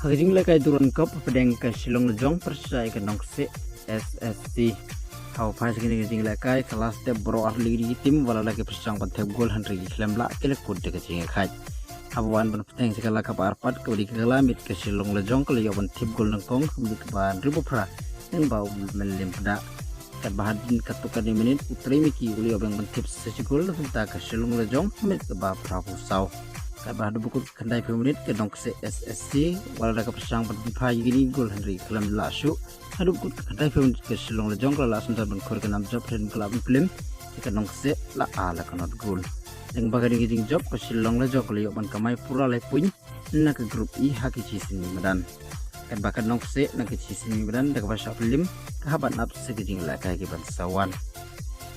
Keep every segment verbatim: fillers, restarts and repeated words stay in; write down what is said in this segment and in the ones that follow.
Ha ka jinglehkai Durand Cup hapdeng ka Shillong Lajong pyrshah ïa ka Nongkseh S S C. Ha u phai sha kane ka jinglehkai ka la step baroh arliang ki tim wat la ki pyrshang ban thep gol hynrei ki khlem lah, ki la kut da ka jingïakhaid. Haba wan ban bteng sha ka lak kaba arphew, kaba dei ka la miet, ka Shillong Lajong ka la ïoh ban thep gol nyngkong ha ka minit kaba hynriew phra lyngba u Mellim Pdah. Katba hadien katto katne minit u Trei Miki u la ïoh biang ban thep sa shi gol na ka bynta ka Shillong Lajong ha minit kaba phra phew saw. Katba haduh ba kut ka khyndai phew minit ka Nongkseh S S C wat la ka pyrshang ban pynphai ïa kine ki gol hynrei ki khlem lah shuh. Haduh ba kut ka khyndai phew minit ka Shillong Lajong ka la lah synshar ban khur ka nam jop hynrei ka la pynplim ïa ka Nongkseh la ar la ka not gol. Lyngba kane ka jingjop ka Shillong Lajong ka la ïoh ban kamai pura lai point na ka Group E ha ki shisien madan. Katba ka Nongkseh na ki shisien madan da kaba shah pynlem ka hap ban ap sha ka jinglehkai ki ban sa wan.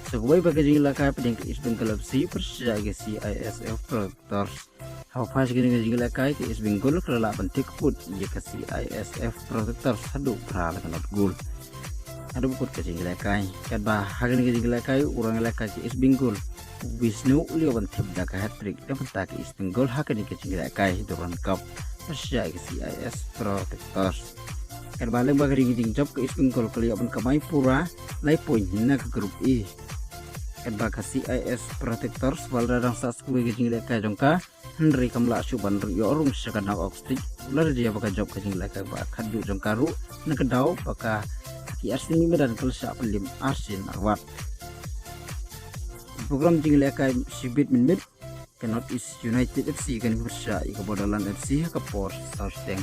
Sa kawei pat ka jinglehkai hapdeng ka East Bengal F C pyrshah ïa ka C I S F Protectors. Ha u phai sha kane ka jinglehkai ka East Bengal ka la lah ban thep kput ïa ka C I S F Protectors haduh phra la ka not gol. Haduh ba kut ka jinglehkai, katba ha kane ka jinglehkai u rangïalehkai ka East Bengal u Wisnu u la ïoh ban thep da ka hat-trick na ka bynta ka East Bengal ha kane ka jinglehkai Durand Cup pyrshah ïa ka C I S Protectors. Katba lyngba kane ka jingjop ka East Bengal ka la ïoh ban kamai pura lai point na ka Group E. Katba ka C I S Protectors wat la dang sah sa kawei ka jinglehkai jong ka hynrei kam lah shuh ban ïoh rung sha ka knockout stage. La jia ba ka jop ka jinglehkai ba khatduh jong ka ruh na ka daw ba ka ki arsien madan ka la shah pynlem arsien arwat. Program jinglehkai shibit mynmiet, ka North East United F C kan pyrshah ïa ka Borderland F C ha ka por saw shiteng.